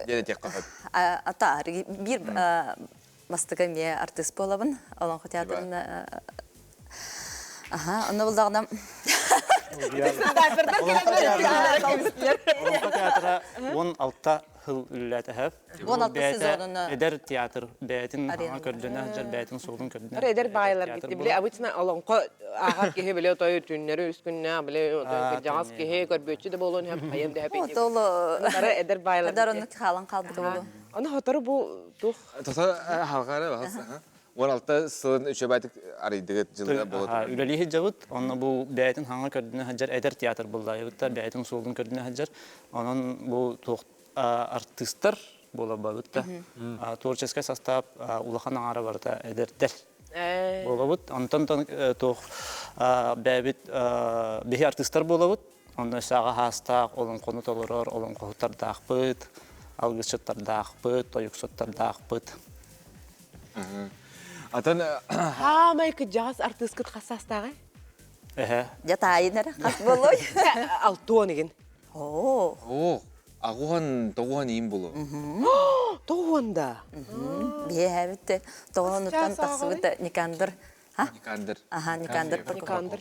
Диэн этиэххэ сөп.
ата биир бастакы эмиэ артыыс буолабын Олоҥхо театрын Аха, онно булдаҕына
Стендапердар кэлэн
Олоҥхо театра 16 сыл үлэлээтэһэр.
16 сезонун
Эдэр театр бэйэтин хаҥа көрдөнө сылдьар, бэйэтин суолун көрдөнө.
Эдэр баайылар гитти. Биле обычно олоҥхо ааҕар киһи биле той түүннэри үс күннээх биле кырдьаҕас киһи көрбүөччү да буолуон сөп хайан да сөп.
Ол
Бары эдэр баайылар.
Эдэр оннук хаалан хаалбыта буолуо.
Аны хотору бу туох
Тота халҕара бахас. 16 сылын үчүгэйдик арыйдыгыт жылда болот.
Үлэлии сылдьабыт. Онно бу бэйэтин хаҥа көрдөнө сылдьар эдэр театр буллаайыбыттар, бэйэтин суолун көрдөнө сылдьар. Онон бу туох артыыстар буолабыт да. Творческий состав улахан аҥаара барыта эдэрдэр буолабыт. Онтон туох бэйэбит биһи артыыстар буолабыт. Онно саҕа хаастаах олоҥхону толорор олоҥхоһуттардаахпыт, алгысчыттардаахпыт, тойуксуттардаахпыт.
Атын
Хаамай кыдьаҕас артыыскыт хас саастааҕый?
Эһэ.
Дьэ таайын эрэ хас буолуой?
Алтуон игин.
Оо.
Оо, аҕуһан тоҕуһан иин булу.
Тоҕуон да.
Биһээбит тоҕуонуттан тахсыбыт Никандр.
Никандр.
Аха, Никандр
Никандр.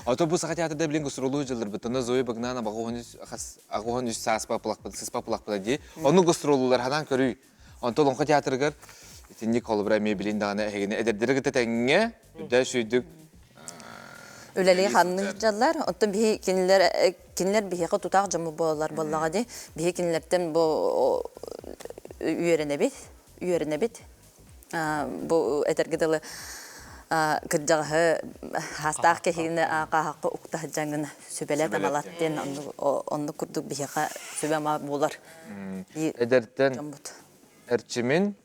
Ото бу саха театрда билин гастролу жылларбытына Зоя Багнана аҕуһан үс сааспа пылахпыт сыспа пылахпыта дии. Ону гастролулар ханан көрүй. Онтон Олоҥхо театрыгар итинник холобура эмиэ билин даҕаны эһигини эдэрдэри кытта тэҥҥэ үрдэ сүйдүк
Үлэлии ханнык дьаллар. Оттон биһи кинилэр кинилэр биһиэхэ тутаах дьоммут буолаллар буоллаҕа дии. Биһи кинилэртэн бу үөрэнэбит, үөрэнэбит. Бу этэргэ дылы кырдьаҕаһы хаастаах киһини хааһахха укта сылдьаҥҥын сүбэлэт амалат диэн оннук курдук биһиэхэ сүбэ-ама буолар.
Эдэртэн эрчимин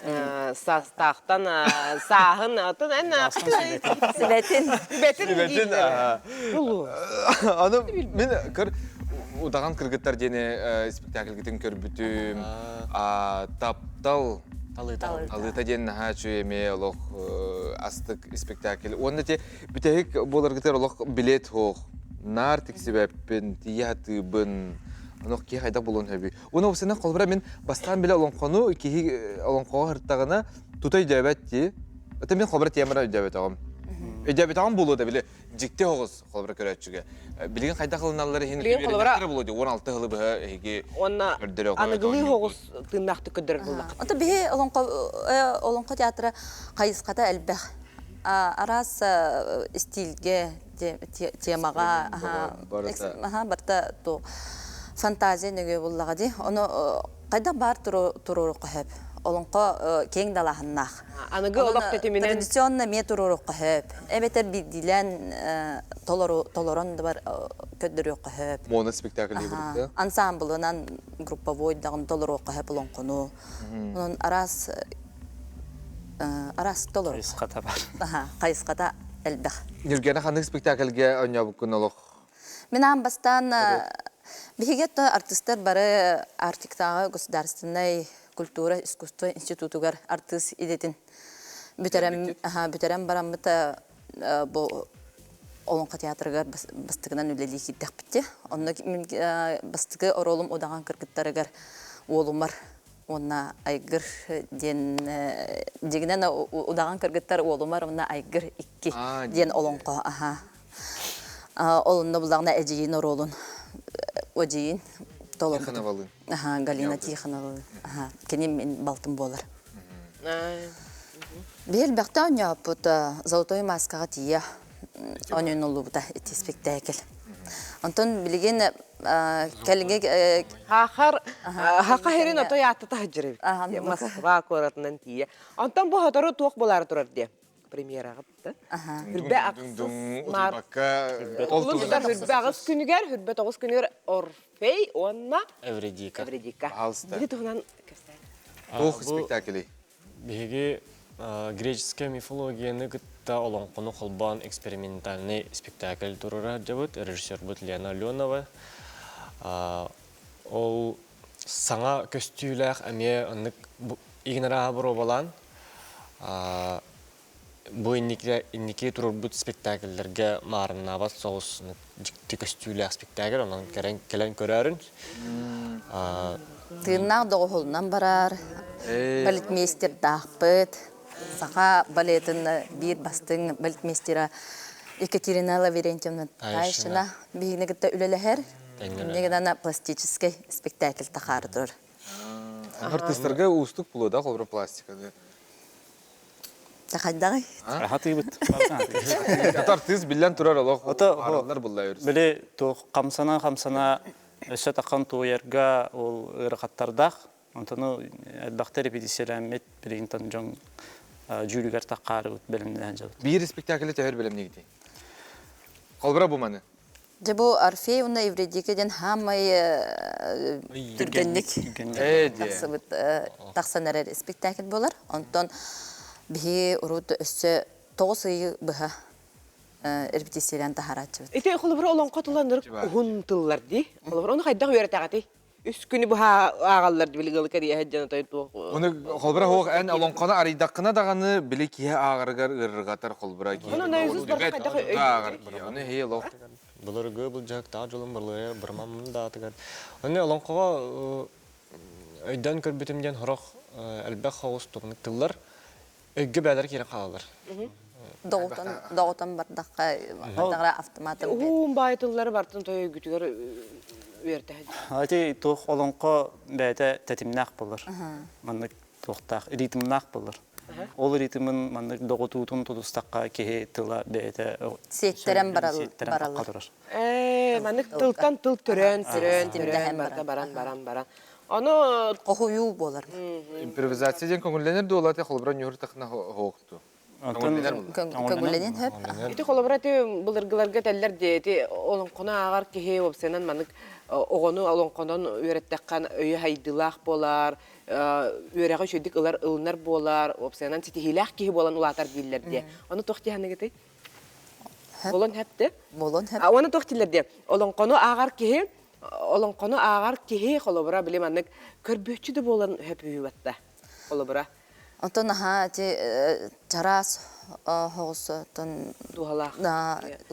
Саастаахтан сааһын атын эн
Сүбэтин.
Сүбэтин
Сүбэтин. Аны мин көр удаҕан кыргыттар диэни спектакльгытын көрбүтүм. Таптал
Талыта.
Талыта диэн наһаа үчүгэй эмиэ олох астык спектакль. Уонна те бүтэһик буоларгытыгар олох билет суох. Наар тиксибэппин, тиийэ сатыыбын. Онох киһи хайдах булуон сөбүй. Уонна уопсайынан холобура мин бастаан билэ олоҥхону киһи олоҥхоҕо сырыттаҕына тута өйдөөбөт дии. Это мин холобура темара өйдөөбөтөҕүм. Өйдөөбөтөҕүм буолуо да били дьикти оҕус холобура көрөөччүгэ. Билигин хайдах ылыналлар иһин
Билигин холобура
буолуо дии 16 сылы быһа эһиги
Уонна
көрдөрө
аныгылыы оҕус тыыннаахтык көрдөрөр буоллахха.
Ото биһи олоҥхо олоҥхо театра хайысхата элбэх. Араас стильге темаҕа аха барта ту фантазия нөҥүө буллаҕа дии. Ону хайдах баар туруорукка сөп. Олоҥхо киэҥ далааһыннаах.
Аныгы олох тэтиминэн
традиционно эмиэ туруоруохха сөп. Эбэтэр биирдиилээн толору толорон да бар көрдөрүөххэ сөп.
Моно спектакль диэбит.
Ансамблынан групповой даҕаны толоруохха сөп олоҥхону. Онон араас араас толору.
Хайысхата бар.
Хайысхата элбэх.
Ньургена ханнык спектакльгэ оонньообуккун олох
Мин аан бастаан биһиги артыыстар бары Арктиктааҕы государственнай культура искусство институтугар артыыс идэтин бүтэрэн бүтэрэн бараммыт бу Олоҥхо театрыгар бастакынан үлэлии киирдэхпит дии. Онно мин бастакы оруолум удаҕан кыргыттарыгар уолумар уонна Айгыр диэн дьиҥинэн удаҕан кыргыттар уолумар уонна Айгыр икки диэн олоҥхо аха Ол онно буллаҕына эдьиийин оруолун эдьиийин толорбутум.
Тихоновалыын.
Аха, Галина Тихоновалыын. Аха, кини мин балтым буолар. Биһи элбэхтэ оонньооппут «Золотой маскаҕа» тиийэ оонньонуллубута ити спектакль. Онтон билигин кэлиҥҥи
Хаахар хаха херин отой ааттата сылдьар эбит. Москва куоратынан тиийэ. Онтон бу сотору туох буолаары турар диye премьераҕыт да. Хүрбэ ахсыс март. Улун тутар хүрбэ аҕыс күнүгэр, хүрбэ тоҕус күнүгэр Орфей уонна
Эвредика.
Эвредика. Били туһунан кэпсээн.
Туох спектаклей?
Биһиги греческая мифологияны кытта олоҥхону холбоон экспериментальный спектакль туруора сылдьабыт. Режиссербут Лена Аленова. Ол саҥа көстүүлээх эмиэ оннук игин арааһа боруобалаан бу инники инники туруорбут спектакльлэргэ маарыннаабат соҕус дьикти көстүүлээх спектакль онон кэлэн кэлэн көрөөрүн
Тыыннаах доҕуһулунан барар, балетмейстердаахпыт. Саха балетын биир бастыҥ балетмейстера Екатерина Лаверентьевна Тайшина биһигини кытта үлэлэһэр. Инньэ гынан пластическай спектакль тахаары турар.
Артыыстарга уустук буолуо да холобура пластиканы.
Хайдаҕый?
Хатыыбыт.
Артыыс биллэн турар олох араллар булла
Били туох хамсана-хамсана өссө таххан туойарга ол ыарахаттардаах. Онтон элбэхтэ репетициялээммит билигин дьон дьүүлүгэр таххаарыбыт бэлэмнээн дьабыт.
Биир спектаклы төһөр бэлэмнигитий? Холбура бу маны.
Дьэ бу Орфей уонна Евредика диэн хаамай түргэнник тахсыбыт тахсан эрэр спектакль буолар. Онтон биһи урут өссө тоҕус ыйы быһа репетициялаан таһаарааччыбыт.
Ити холобура олоҥхо тылланыр уһун тыллар дии. Холобура ону хайдах үөрэтэҕитий? Үс күнү быһа ааҕаллар били ыалы кэрийэ сылдьан отой туох
Ону холбура хоох эн олоҥхону арыйдаххына даҕаны били киһи ааҕарыгар ыарырҕатар холбура киһи.
Ону наизусть барыта хайдах
ааҕар киһи. Ону иһи олох.
Былыргы былдьаһыктаах дьолун бырлыйа бырмаммын даатыгар. Ону олоҥхоҕо өйдөөн көрбүтүм диэн сорох элбэх хоҕус тугунук тыллар өйгө бээлэр киирэн хаалаллар.
Доҕутан, доҕутан бардахха, бардаҕара автоматом
Уһуун баай тыллары бартын той өйгүтүгэр үөртэһин.
Ити туох олоҥхо бэйэтэ тэтимнээх буолар. Маннык туохтаах ритмнаах буолар. Ол ритмин маннык доҕутуутун тутустахха киһи тыла бэйэтэ
сиэттэрэн бараллар.
турар.
Ээ, маннык тылтан тыл төрөөн, төрөөн, төрөөн барда баран баран баран. Ону
Хоһуйуу буолар.
Импровизация диэн көҥүллэнэр дуо улаата холобура ньуһур тахна хоохту.
Көҥүллэнин хөп.
Ити холобура ити былыргыларга этэллэр дии ити олоҥхону ааҕар киһи уопсайынан маннык оҕону олоҥхонон үөрэттэххэ өйө хайдыылаах буолар, үөрэҕи үчүгдүк ылар ылынар буолар, уопсайынан ситиһиилээх киһи буолан улаатар дииллэр диэ. Ону туох дии саныгытый? Болон хэпти.
Болон хэп.
Уонна туох дииллэр диэ. Олоҥхону ааҕар киһи олоҥхону ааҕар киһи холобура били маннык көрбүөччү да буолан хөпүһүбатта холобура
Онтон наһаа ити чараас соҕус оттон
дууһалаах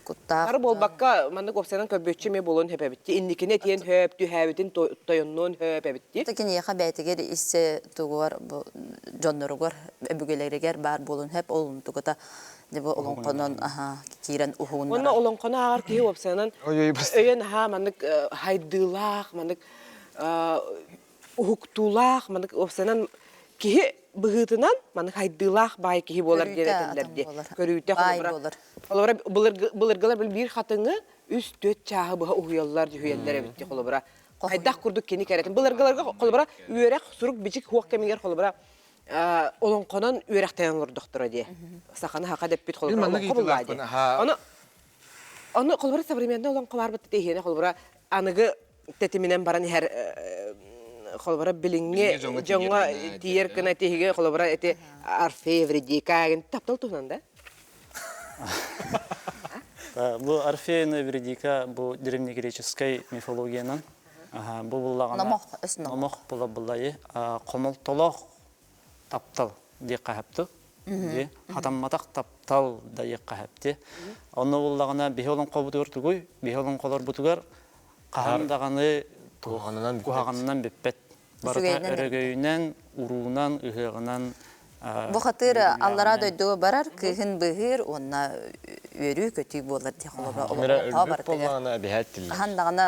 куттаах
Бары буолбакка маннык уопсайынан көрбүөччү эмиэ буолуон сөп эбит инникини этиэн сөп түһээбитин тойоннуон сөп эбит дии
киниэхэ бэйэтигэр иссе тугугар бу дьонноругар өбүгэлэригэр баар буолуон сөп ол онтугата дьэ бу олоҥхонон киирэн уһугуннарар.
Уонна олоҥхону ааҕар киһи уопсайынан өйө наһаа маннык хайдыылаах, маннык уһуктуулаах, маннык уопсайынан киһи быһыытынан маннык хайдыылаах баай киһи буолар диэн этэллэр дии. Көрүүтэ холобура. Холобура былыргылар биир хатыҥы үс-түөрт чааһы быһа уһуйаллар, дьүһүйэллэр эбит дии холобура. Хайдах курдук кини кэрэтин. Былыргыларга холобура үөрэх, сурук-бичик хуох кэмигэр холобура. олоҥхонон үөрэхтэнэн олордохторо дии. Саханы хака дэппит холобура олоҥхо буллаа дии. Ону ону холобура современный олоҥхо барбыт тиһиэнэ холобура аныгы тэтиминэн баран иһэр холобура билиҥҥи дьоҥҥо тиийэр гына тиһиги холобура эти Орфей Эвридика таптал туһунан да?
Бу Орфей Эвридика бу древнегреческой мифологиянан бу буллаҕына
Номох, өс номох.
Номох була буллайы хомолтолоох таптал диэххэ сөптү. Хатамматах таптал да диэххэ сөптү. Онно буллаҕына биһи олоҥхобутугар тугуй? Биһи олоҥхолорбутугар хаһан даҕаны куһаҕанынан бүппэт. Барыта өрөгөйүнэн, уруунан, ыһыаҕынан
Бу хатыр аллараа дойдуга барар, кыыһын быыһыыр уонна үөрүү-көтүү буолар дии холобура олоҥхо барытыгар. Хаһан даҕаны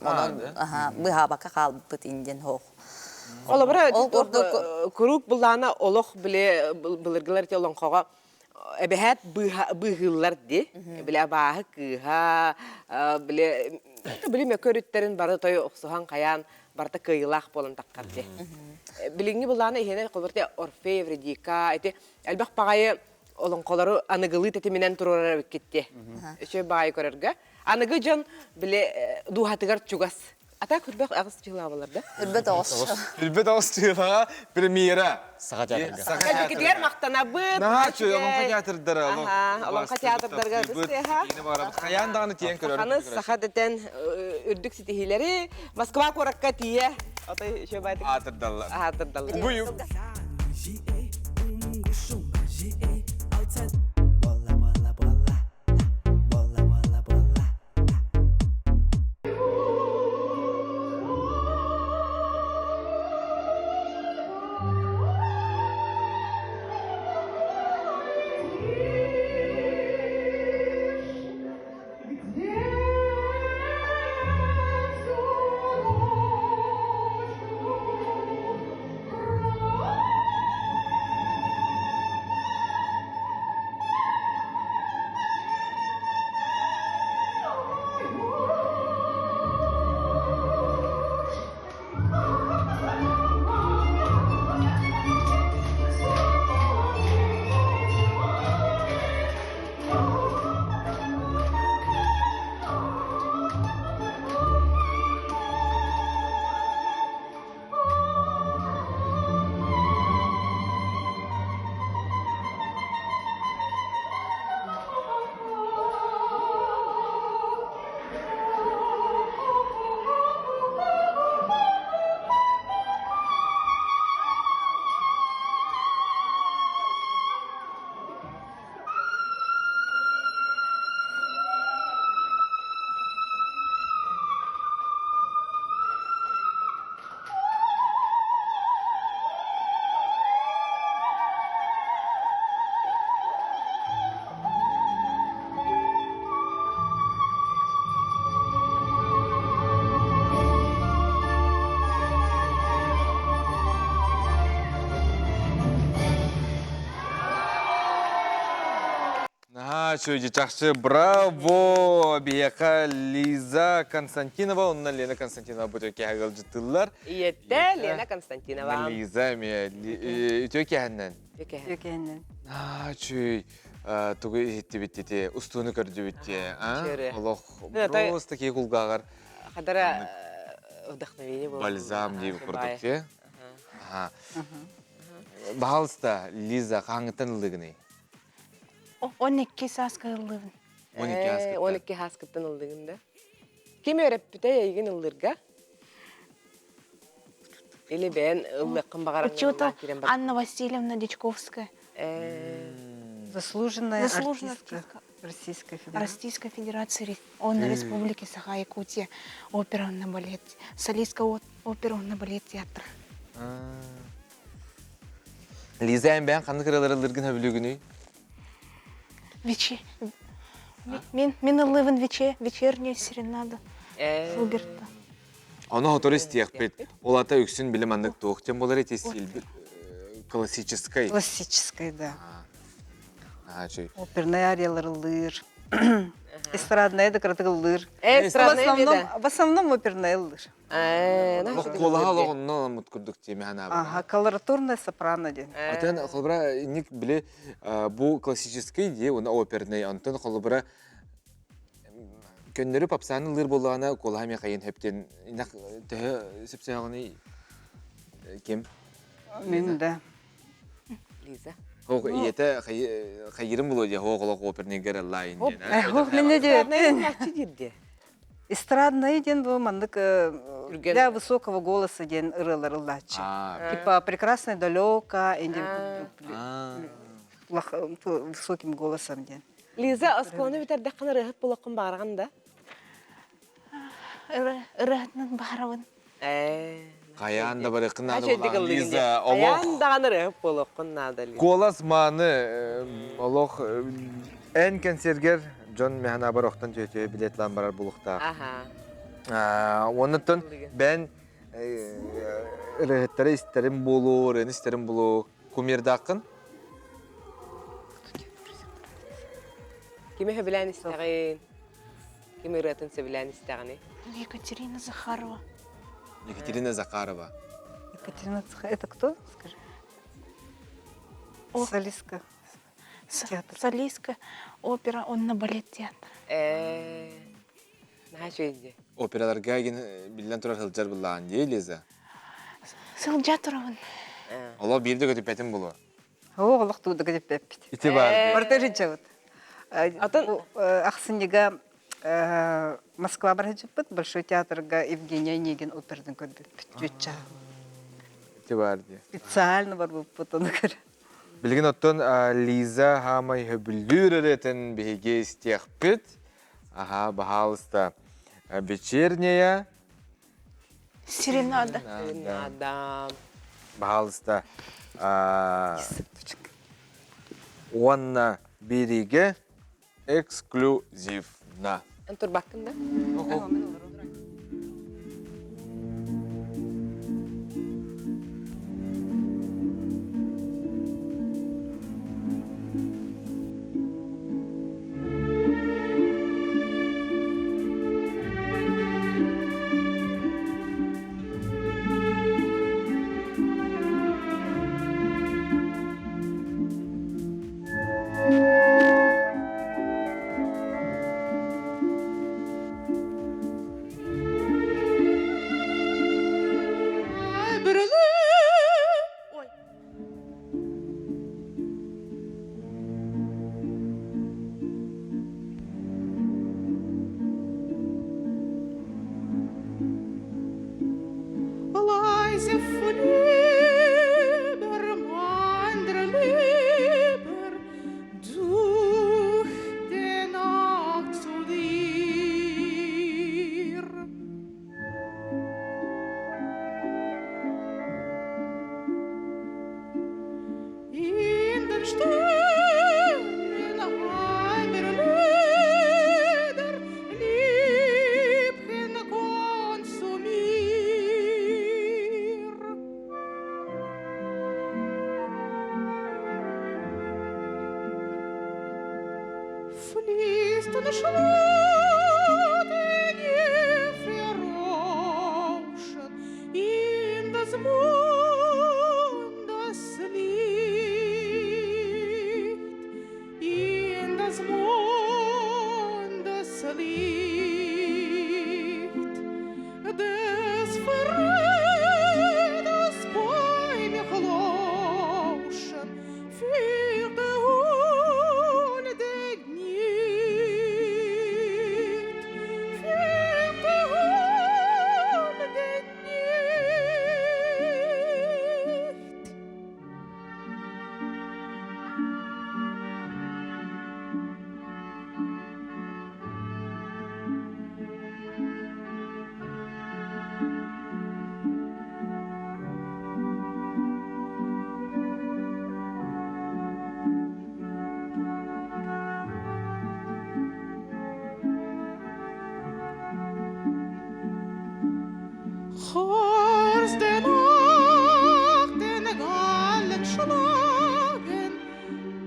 онон быһаабакка хаалбыт индиэн хоох.
Холобура, ол курдук куруук былаана олох биле былыргылар те олоҥхоҕо эбэһээт быыһыыллар ди. Биле абааһы кыыһа, биле биле мөкөрүттэрин бары той охсуһан хайаан барыта кыайыылаах буолан таххар ди. Билиҥҥи былаана иһинэ холобура Орфей, Эвридика, ити элбэх баҕайы олоҥхолору аныгылыы тэтиминэн туруорар эбиккит ди. Үчүгэй баҕайы көрөргө. Аныгы дьон биле дууһатыгар чугас А так үрбэх аҕыс чыылаабалар да?
Үрбэт оҕус.
Үрбэт оҕус чыылаҕа премьера.
Саха театрга.
Саха
Кэлбиккитигэр махтанабыт.
Наһаа үчүгэй Олоҥхо театрдара.
Олоҥхо театрдарга ытыстыаха.
Хайаан даҕаны тиийэн көрөр.
Саханы саха дэтэн үрдүк ситиһиилэри Москва куоракка тиийэ. Отой үчүгэй баайдык.
Аатырдаллар.
Аатырдаллар.
Буйук. Наһаа үчүгэй чахчы браво! Биһиэхэ Лиза Константинова уонна Лена Константинова бу киэһэ ыалдьыттыыллар.
Ийэтэ Лена Константинова.
Лиза эмиэ үтүө киэһэннэн.
Үтүө
киэһэннэн.
Наһаа үчүгэй тугу иһиттибит ити устууну көрдүбүт дии. Олох просто киһи кулгааҕар
Хадара вдохновение было.
Бальзам дии курдук дии. Баһалыста, Лиза, хаһааҥҥыттан ыллыгыный?
12 сааска ыллыыбын.
12 ааскыттан.
12 ааскыттан ыллыгын да. Ким үөрэппитэ эйигин ыллыырга? Или бэйэн ыллыаххын баҕаран
Учуутал Анна Васильевна Дичковская.
Заслуженная
Заслуженная
артистка
артистка
Российской Федерации.
Российской Федерации, он Республики Саха-Якутия, оперный балет, солистка оперный балет театра.
Лиза эн бэйэн ханнык ырыалары ыллыргын сөбүлүүгүнүй?
Вече... Мин, мин ыллыыбын вече, вечерняя серенада Шуберта.
Ону сотору истиэхпит. Ол ата үксүн билим маннык туох диэн буолар эти классическай.
Классическай, да.
Чүй.
Опернай ариялар ыллыыр. Эстрадная да кыратык ыллыыр.
Эстрадная
В основном,
да.
в основном оперная ыллыыр.
Куолаһа олох онно ламмыт курдук тиэмэ ханаабыт.
Ага, колоратурная сопрано диэн.
Атын холобура инник били бу классический дии уонна оперный онтон холобура көннөрү попсаны ыллыыр буоллаҕына куолаһа эмиэ хайын хөптен инах төһө сөпсөөҕүнүй ким?
Мин да.
Лиза.
Хоох ийэтэ хайырым булуо дии хоох олох оперныйгар ыллаайын диэн.
Хоох минне
диэн.
Эстрадный диэн бу маннык для высокого голоса диэн ырыалар ыллааччы. Типа прекрасная далека, высоким голосом диэн.
Лиза, оскуоланы бүтэрдэххинэ ырыаһыт буолуоххун баҕараҕын да?
Ырыаһытынан баҕарабын.
Хайаан да барыаххын наада буолаҕын, Лиза.
Хайаан даҕаны ырыаһыт буолуоххун наада, Лиза.
Куолас мааны олох эн кэнсиэргэр дьон мэхэнабар охтон түөтүө билетлаан барар булуохтаах. Оннуттан бэн ырыаһыттары истэрим буолуо, ырыаны истэрим буолуо кумирдааххын?
Кими сөбүлээн истэҕин? Ким ырыатын сөбүлээн истэҕиний?
Екатерина Захарова.
Екатерина Захарова.
Екатерина Захарова. Это кто? Скажи. Солистка.
Театр. Солистка опера, он на балет театр.
Наһаа үчүгэй
Операларга биллэн турар сылдьар былаан дии, Лиза?
Сылдьа турабын.
Олох биирдэ көтүппэтин булуо.
Оо, олох тууда көтүппэппит.
Ити бар.
Барыта сылдьабыт. Атын ахсынньыга Москва барыһыппыт Большой театрга Евгения Онегин оператын көрбүппүт. Чүчча.
Ити бар дии.
Специально барбыппыт ону көрө.
Билигин оттон Лиза хаамай хөбүлүүр ырыатын биһиги истиэхпит. Аха, баһаалыста. Вечерняя
Серенада.
Серенада.
Баһаалыста. Уонна бириге эксклюзивно.
Эн турбаккын да?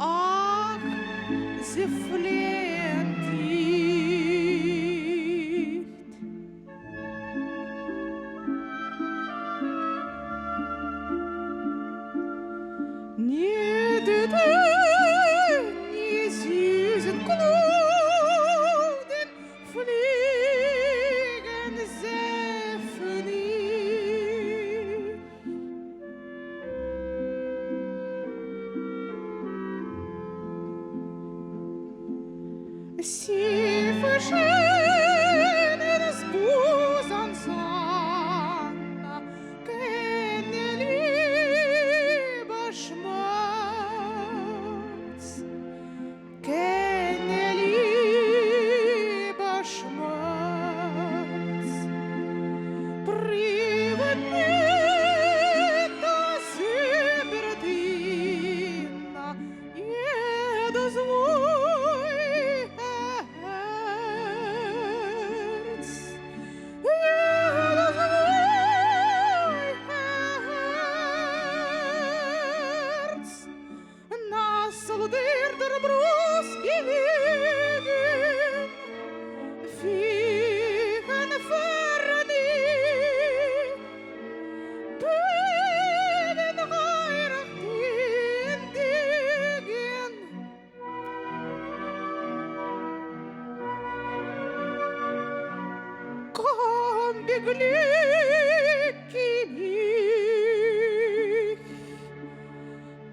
Ach, sie flehen dich.
Sie verschönen es Busen sanna, che ne lieber Schmerz, che ne lieber Schmerz. Приведни та Еду злой herz, еду злой herz, Nasıldır brus bilgin, Figen ferdi, Bülün gayrettin digin. Komm, beglücke mich.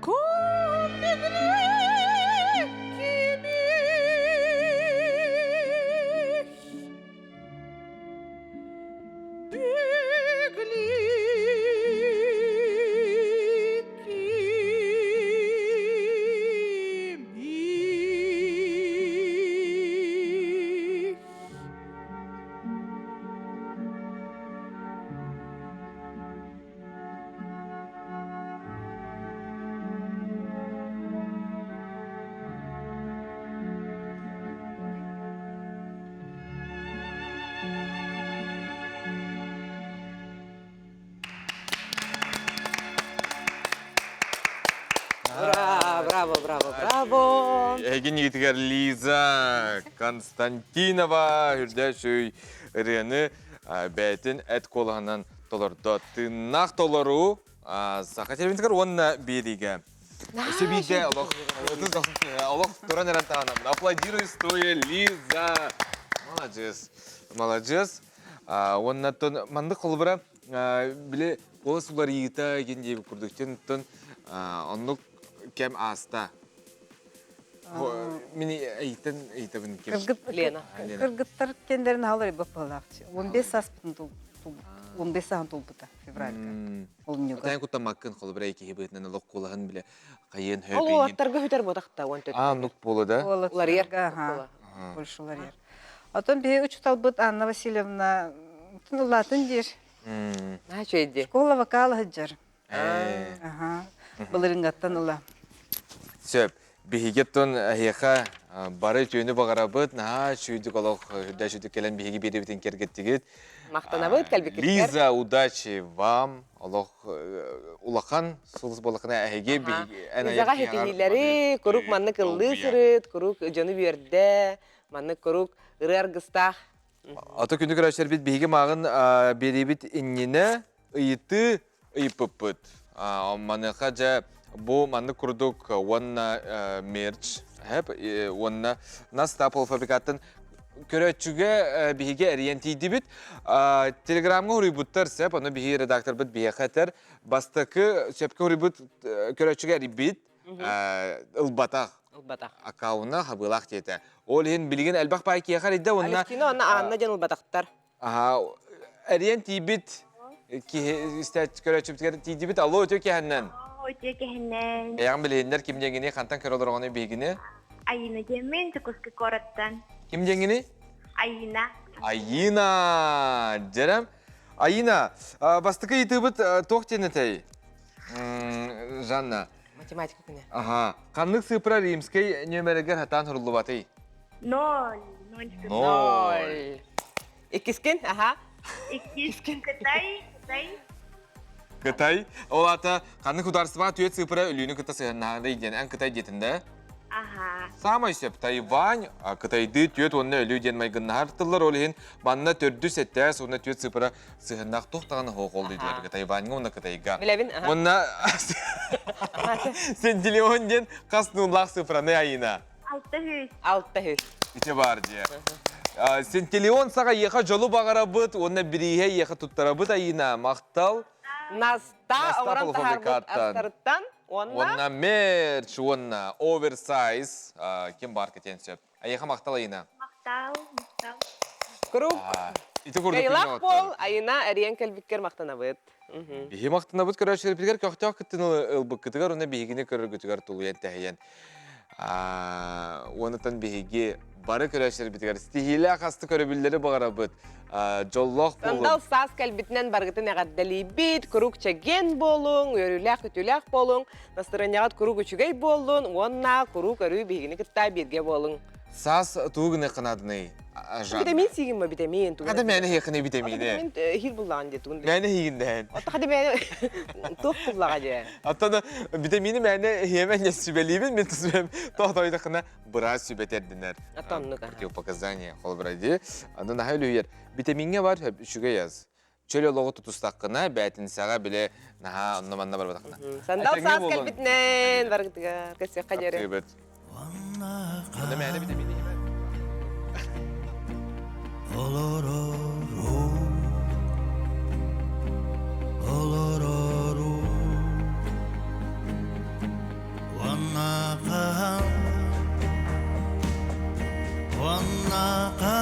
Komm, beglücke mich. Beglücke mich.
Браво, браво, браво, браво.
Эһиги Лиза Константинова үрдэ ырыаны бэйэтин эт куолаһынан толордо. Тыыннаах толоруу Саха телевизорыгар уонна биэриигэ. Өссө биирдэ олох олох туран эрэн таһынан аплодируй стоя Лиза. Маладьыас. Маладьыас. Уонна маннык холобура били голос уларыйыыта диэн диэбит курдук тон оннук кэм ааста. Мин эйтен ыйтабын ким?
Лена.
Кыргыттар кендерин халыр баппалаахчы. 15 сааспытын 15 сааһын тулбута февральга. Олунньуга.
Тайын куттамаккын холобура киһи быһытынан олох кулаһын биле хайын
Ол уолаттарга хүтэр ботахта он
А, нук буола да?
Уларыйар.
Ага. Больше уларыйар. Отон биһи учуталбыт Анна Васильевна улаатын диир. Школа вокала сылдьар. Ага. Былырынгаттан ыла.
Сөп. Биһиги оттон эһиэхэ бары үтүөнү баҕарабыт, наһаа сүйдүк олох үрдэ сүйдүк кэлэн биһиги биэрэбитин кэргэттигит.
Махтанабыт кэлбиккитигэр.
Лиза, удачи вам. Олох улахан сулус буоллахына эһиги эн
Лизаҕа ситиһиилэри, куруук маннык ыллыы сырыт, куруук дьону үөрдэ, маннык куруук ырыа аргыстаах.
Ата күнү көрөөччүлэрбит биһиги мааҕын биэриибит иннинэ ыйытыы ыйыппыппыт. Маныаха дьэ бу маннык курдук уонна мерч уонна Наста полуфабрикаттан көрөөччүгэ биһиги эрийэн тиийдибит. Телеграмҥа уруйбуттар сөп, ону биһиги редакторбыт биһиэхэ этэр. Бастакы сөпкө уруйбут көрөөччүгэ эрийбит, ылбатах.
Ылбатах.
Аккауна хабыылаах диэтэ. Ол иһин билигин элбэх паай киэхэ эрийдэ уонна
Алевтина уонна Анна диэн ылбатахтар.
Аха, эрийэн тиийбит киһи көрөөччүбүтүгэр тиийдибит. Алло, өтө киһэннэн.
Өтө киһиннэн.
Эйэҕин билиһиннэр ким диэҥини, хантан көрө олороҕуну биһигини?
Айина диэммин, Дьокуускай куораттан.
Ким диэҥини?
Айина.
Айина! Дьэрэм. Айина, бастакы ыйытыыбыт туох диэн этэй? Жанна.
Математика күнэ.
Аха. Ханнык цифра римскэй нүөмэригэр хатаан суруллубатый?
Ноль. Ноль.
Ноль.
Иккискин, аха.
Иккискин Кытай, Кытай.
Кытай. Ол аата ханнык художество түөт цифра өлүүнү кытта сыһыннаһарый диэн эн Кытай диэтин да?
Аха.
Саамай сөп Тайвань, Кытайды түөт уонна өлүү диэн майгыннаһар тыллар ол иһин манна төрдүс эттээс уонна түөт цифра сыһыннаах туох даҕаны суох ол диэтилэр Тайваньга уонна Кытайга.
Билэбин, аха.
Уонна Сентилион диэн хас нууллаах цифраны айына?
600.
600.
Ити бар дии. Сентилион саҕа иэхэ дьолу баҕарабыт уонна бирииһэ иэхэ туттарабыт айына. Махтал.
Наста оҥорон таһаарбыт астарыттан. Уонна
Уонна мерч, уонна оверсайз ким баар кэтиэн сөп. Айыха махтал Айына.
Махтал, махтал.
Куруук
Ити курдук
Кыайылаах буол, Айына эрийэн кэлбиккэр махтанабыт.
Биһи махтанабыт көрөөччүлэрбитигэр көхтөөх кыттыыны ылбыккытыгар уонна биһигини көрөргүтүгэр тулуйан тэһийэн уонутан биһиги бары көрөөччүлэрбитигэр ситиһиилээх асты көрөбүллэри баҕарабыт. Дьоллоох буолун.
Сандал саас кэлбитинэн барыгытын эҕэрдэлиибит, куруук чэгиэн буолуҥ, үөрүүлээх күтүүлээх буолуҥ, настырыанньаҕыт куруук үчүгэй буоллун уонна куруук өрүү биһигини кытта бииргэ буолуҥ.
Саас тугу гыныахха наадыный? Жанна.
Витамин сиигин ма витамин.
Хата мээнэ иһиэххиний витамины.
Витамин иһир буллаҕын дии тугун.
Мээнэ иһигин дэһэн.
Отто хата мээнэ туох буллаҕа дьэ.
Оттон витамины мээнэ иһиэмэн дьэ сүбэлиибин мин тусбэм тоотойдоххуна быраас сүбэтэ эрдинэр.
Отоннук.
Противопоказания холобура дии. Аны наһаа үлүһүйэр. Витамиҥҥа бар үчүгэй ас. Чөл олоҕу тутустаххына, бээтинсэҕэ бile наһаа онно-манна барбатаххына.
Сандал саас кэлбитинэн баргытыгар көрсүөххэ диэри.
Таптыыбыт. Онно мээнэ витамин иһимэ.
Олорору, олорору, уонна хаһан, уонна хаһан.